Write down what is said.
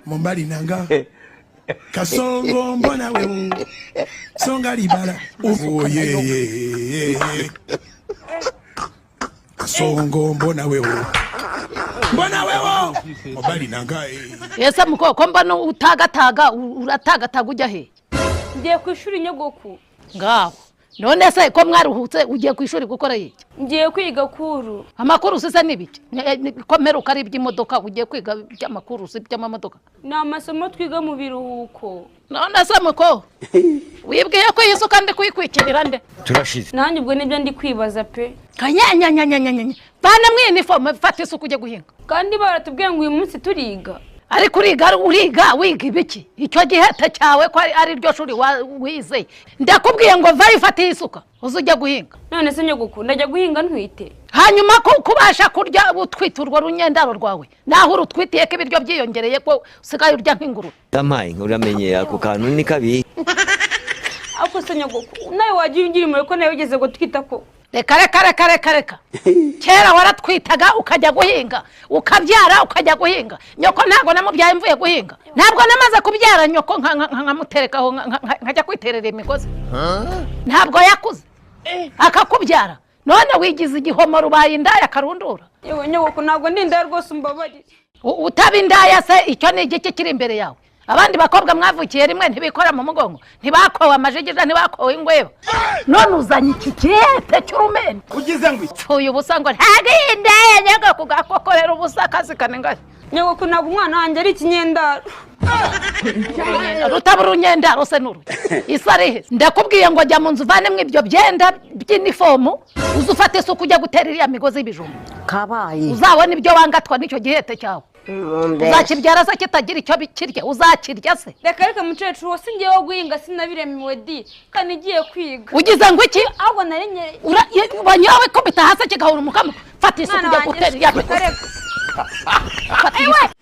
Mobali na nga Kasongo mbona wewe songa libala. Oh, yeah. Kasongo mbona wewe, mbona wewe mobali na nga eh. Ese muko, ko mbona utagataga, uratagataga ujya he? Ngiye ku ishuri, nyogoku. Ngaho none se ko mwaruhutse, ugiye ku ishuri gukora iki? Ngiye kwiga kuru. Amakuru se n'ibiki? Ko mperuka ari iby'imodoka, ugiye kwiga iby'amakuru si iby'amamodoka? Ni amasomo twiga mu biruhuko. None se muko, wibwiye ko iyi suka ndi kuyikwikirira nde? Turashize. Nanjye ubwo nibyo ndi kwibaza pe. Kanyanyanyanyanyanya, vana mu inifomu, fata isuka ujye guhinga. Kandi baratubwiye ngo uyu munsi turiga. Ariko uriga, uriga wiga ibiki? Icyo gihete cyawe ko ari ryo shuri wize? Ndakubwiye ngo vayo, ufate iyi suka uze ujye guhinga. None se nyogoku, ndajya guhinga ntwite? Hanyuma ko kubasha kurya utwite urwo runyendaro rwawe, naho urutwitiye ko ibiryo byiyongereye, ko usigaye urya nk'ingurube? Yampaye, uramenye ako kantu ni kabi. Ariko se nyogoku, nawe wajya ugira impuhwe, ko nawe wigeze gutwita ko? Reka reka reka reka reka, kera waratwitaga ukajya guhinga, ukabyara ukajya guhinga. Nyoko ntabwo namubyaye mvuye guhinga? Ntabwo namaze kubyara nyoko nkamuterekaho nkajya kwiterera imigozi? Ntabwo yakuze akakubyara? None wigize igihomoro, ubaye indaya karundura. Yewe nyogoku, ntabwo ndi indaya rwose, umbabarire. Utaba indaya se icyo ni igiki kiri imbere yawe? Abandi bakobwa mwavukiye rimwe ntibikora mu mugongo, ntibakowe amajigija, ntibakowe ingweba, none uzanye iki gihete cy'urumende? Ugize ngo pfuye ubusa ngo ntabwo iyi ndaya. Nyega kugakokorera ubusa, akazi kaningahe. Nyogoku, ntabwo umwana wanjye ari ikinyendaro. Rutaba urunyendaro se n'uru isarihe? Ndakubwiye ngo jya mu nzu, uvanemo ibyo byenda by'inifomu, uze ufate isuka ujya gutera iriya migozi y'ibijumba. Kabaye. Uzabona ibyo wangatwa n'icyo gihete cyawe. Uzakibyara se kitagira icyo kirya? Uzakirya se? Reka reka mukecuru, wose ngiye wo guhinga sinabiremewe di, kandi ngiye kwiga. Ugize ngo iki? Ahubwo nari nyere. Banyawe, kubita hasi kigahura umukamo. Fata isuka Mwana ujya wanjye, gutera iriya reka migozi. Reka. Fata iyi suka.